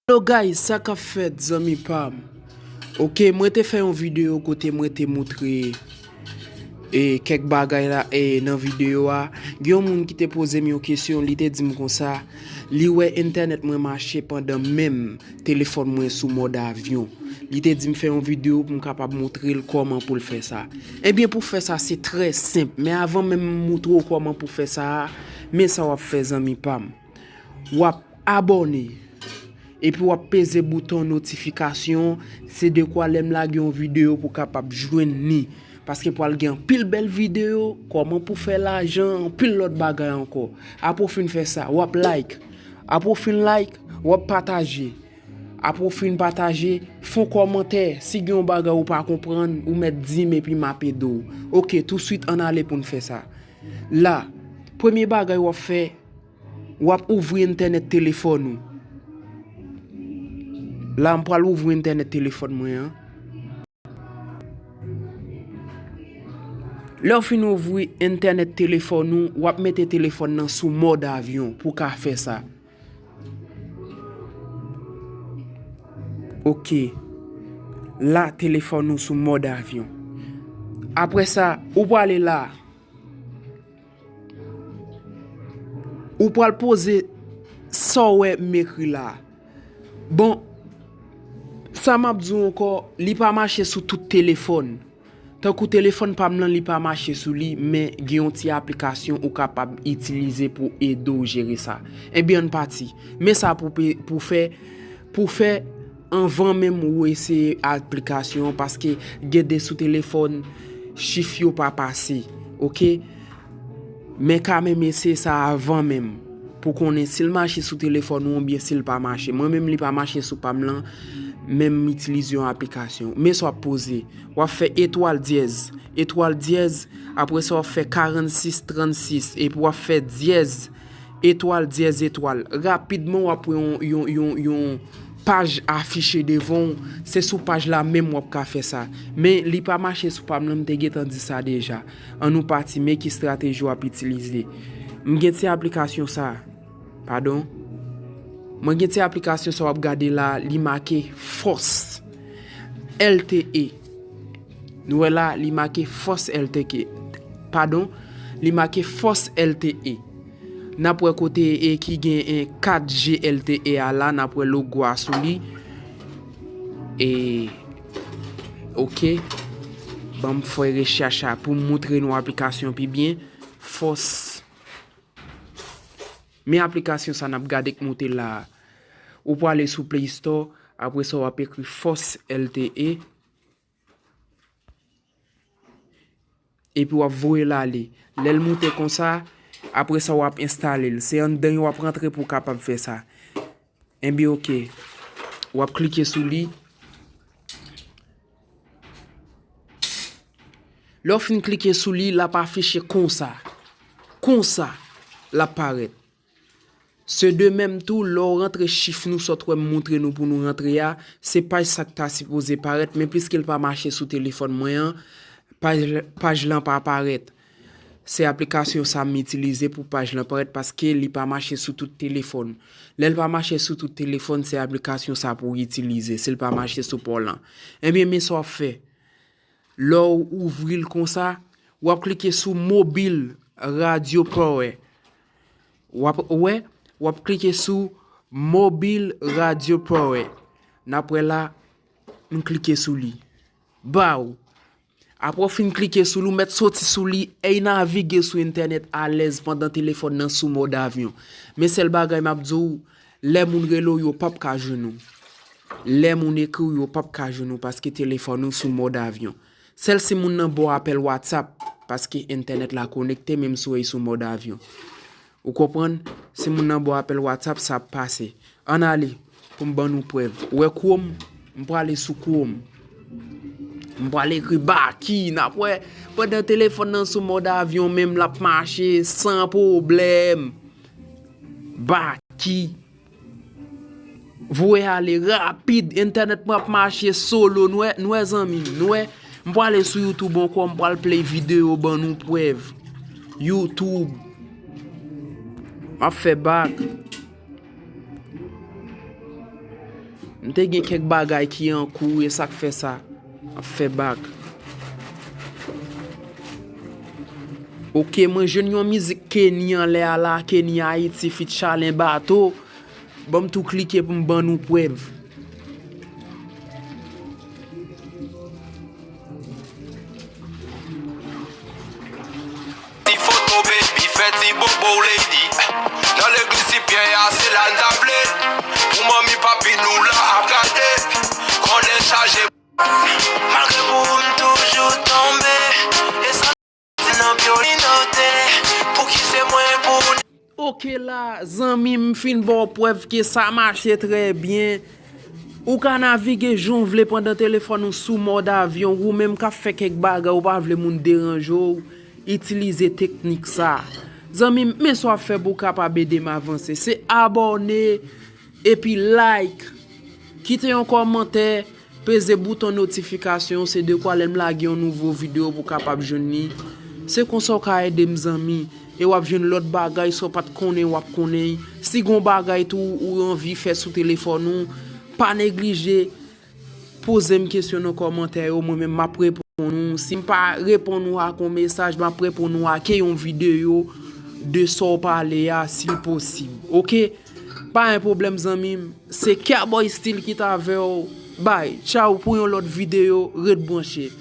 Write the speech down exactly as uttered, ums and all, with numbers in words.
Hello guys, sa k ap fèt, zanmi pa m? Ok, mwen te fè yon videyo kote mwen te moutre e kèk bagay la e nan videyo a, gen yon moun ki te poze m yon kesyon, li te di m konsa, li wè entènèt mwen mache pandan menm telefòn mwen sou mòd avyon. Li te di m fè yon videyo pou m kapab moutre l kòman pou l fè sa. Ebyen, pou fè sa, se trè senp, men avan menm m moutre w kòman pou fè sa a, men sa w ap fè, zanmi pa m. W ap abòne. Epi w ap peze bouton notifikasyon, se dekwa lè m lage yon videyo pou w kapab jwenn li. Paske pral gen anpil bèl videyo, kòman pou fè lajan, anpil lòt bagay ankò. Apre w fin fè sa, w ap like. Apre w fin like, w ap pataje. Apre w fin pataje, fè yon kòmantè. Si gen yon bagay ou pa konprann, ou mèt di m epi m ap ede w. Ok, touswit ann ale pou n fè sa. La, premye bagay w ap fè, w ap ouvri entènèt telefòn ou. La, m pral ouvri entènèt telefòn mwen an. Lè w fin ouvri entènèt telefòn ou, w ap mete telefòn nan sou mòd avyon pou w ka fè sa. Ok. La, telefòn ou sou mòd avyon. Apre sa, ou prale la. Ou pral poze sa w wè m ekri la a. Bon, sa m ap di w ankò, li pa mache sou tout telefòn. Tankou telefòn pa m lan, li pa mache sou li, men gen yon ti aplikasyon ou kapab itilize pou ede w jere sa. Ebyen, ann pati. Men sa pou pe-, pou fè, pou fè anvan menm ou eseye aplikasyon an, paske gen de sou telefòn, chif yo pa pase. Ok? Men kanmenm eseye sa avan menm, pou konnen si l mache sou telefòn ou oubyen si l pa mache. Mwen menm, li pa mache sou pa m lan, men m itilize yon aplikasyon. Men sa w ap poze. W ap fè etwal dyèz, etwal dyèz, apre sa w ap fè karannsis trannsis, epi w ap fè dyèz, etwal dyèz etwal. Rapidman, w ap wè yon, yon, yon, yon paj afiche devan w. Se sou paj la menm w ap ka fè sa. Men li pa mache sou pa m lan, m te gentan di sa deja. Ann nou pati, men ki estrateji w ap itilize. M gen ti aplikasyon sa. Padon. Mwen gen ti aplikasyon sa w ap gade la, li make Fòs L T E. Nou wè la, li make Fòs L T E. Padon, li make Fòs L T E. N ap wè kote e ki gen en kat G L T E a la, n ap wè logo a sou li. E, ok. Ban m fè rechèch a pou m moutre nou aplikasyon pi byen. Fòs. Men aplikasyon sa n ap gade k moute la a. Ou prale sou Play Store, apre sa w ap ekri Fòs L T E. Epi w ap voye l ale. Lè l moute konsa, apre sa w ap enstale l. Se anndan w ap rantre pou w kapab fè sa. Enben, ok. W ap klike sou li. Lè w fin klike sou li, l ap afiche konsa. Konsa, l ap parèt. Se de menm tou, lè w rantre chif nou sot wè m montre nou pou nou rantre a, se paj sa k ta sipoze parèt, men piske l pa mache sou telefòn mwen an, paj, paj lan pa parèt. Se aplikasyon sa m itilize pou paj lan parèt paske li pa mache sou tout telefòn. Lè l pa mache sou tout telefòn, se aplikasyon sa pou w itilize, si l pa mache sou pa w lan. Ebyen, men sa w ap fè. Lè w ouvri l konsa, w ap klike sou Mobile Radio Power. W ap, wè, w ap klike sou Mobile Radio Power. N ap wè la, m klike sou li. Baw! Apre w fin klike sou li, ou mèt soti sou li, e navige sou entènèt alèz pandan telefòn nan sou mòd avyon. Men sèl bagay m ap di w, lè moun rele w, yo p ap ka jwenn ou. Lè moun ekri w, yo p ap ka jwenn ou paske telefòn ou sou mòd avyon. Sèl si moun nan ba w apèl WhatsApp, paske entènèt la konekte menm si w sou mòd avyon. Ou konprann? Si moun nan ba w apèl WhatsApp, sa ap pase. Ann ale, pou m ban nou prèv. Ou wè Chrome? M prale sou Chrome. M prale ekri Baky, n ap wè. Pandan telefòn nan sou mòd avyon menm, l ap mache san pwoblèm. Baky. Voye ale rapid, entènèt mwen ap mache solo, nou wè, nou wè zanmi m, nou wè. M prale sou YouTube ankò, m pral play videyo ban nou prèv. YouTube. M ap fè back. M te gen kèk bagay ki an kou, e sa k fè sa. M ap fè bak. Ok, mwen jwenn yon mizik Kenny anlè a la, Kenny Ayiti feat Chalen Bato. Ban m tou klike pou m ban nou prèv. Ti foto baby, fè ti bobo lady. Nan legliz ti pyè a, se la n ta vle. Pou manmi papi nou la ap gade. Konnen chaje. Malgre pou m toujou tonbe. E sa ti nan pyo li note. Pou ki se mwen pou Ok la, zanmi m, m fin ba w prèv ke sa mache trè byen. Ou ka navige jan w vle pandan telefòn ou sou mòd avyon, ou menm k ap fè kèk bagay, ou pa vle moun deranje w, itilize teknik sa. Zanmi m, men sa w ap fè pou w kapab ede m avanse. Se abòne, epi like, kite yon kòmantè, peze bouton notifikasyon, se dekwa lè m lage yon nouvo videyo pou w kapab jwenn li. Se konsa w ka ede m, zanmi, e w ap jwenn lòt bagay sa w pa t konnen, w ap konnen. Si gen yon bagay tou ou anvi fè sou telefòn ou, pa neglije poze m kesyon nan kòmantè yo, mwen menm m ap reponn ou. Si m pa reponn ou ak yon mesaj, m ap reponn ou ak yon videyo de sa w pale a, si l posib. Ok? Pa gen pwoblèm, zanmi m. Se Cowboy Style ki t avè w. Bye, tchaw, pou yon lòt videyo, ret branche.